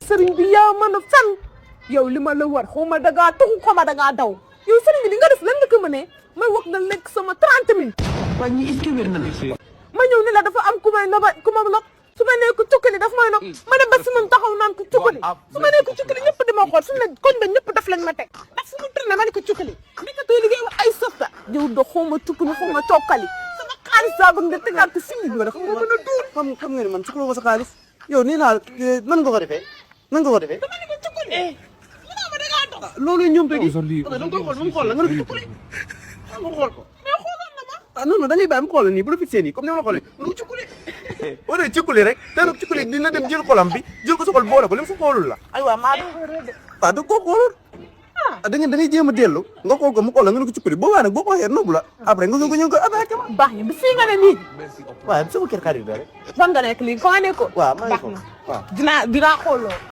sëriñ bi yaa mën a fen yow li ma la war xaw ma dangaa tuxu xaw ma dangaa daw yow sëriñ bi li nga def lan nga ko mënee may wax nga lekk sama 30 000 waa ñi est-ce que wér na ma ñëw ni la dafa am ku may noba ku ma nag su ma nee ko cukkali daf may nag ma ne ba si moom taxaw naan ko cukkali su ma nee ko cukkali ñëpp di ma xool su ne koñ ba ñëpp daf lañ ma teg ndax fu mu tourné ma ne ko cukkali nekkatoo liggéey wax ay softa yow do xaw ma cukkali xaw ma cokkali sama xaalis saa bëgg nga tegaat ko simili bi xam nga mën a duur xam nga ne man soxla ko sa xaalis yow nii naa nan nga ko defee nan nga ko defee dama ne ko cukkali mu naa ma dangaa dox loolu ñoom tey da nga koy xool mu xool la nga ne ko cukkali mu xool ko mais xooloon na ma ah non non da ngay bàyyi mu xool nii bu la fixé nii comme ni ma la xoolee lu cukkali boo dee cukkali rek te nag cukkali dina dem jël xolam bi jël ko sa xol boole ko li mu sa xoolul la aywa maa ah da koo xoolul da ngay jéem a dellu nga xool ko mu xool la nga ne ko cukkali boobaa nag boo ko waxee noobu la après nga ñëw ko attaqué ma baax na bi fii nga ne nii waaw sama kër xarit la rek fan nga nekk lii fa nga nekkoon waaw maa ngi baax foofu na waaw dinaa xooloo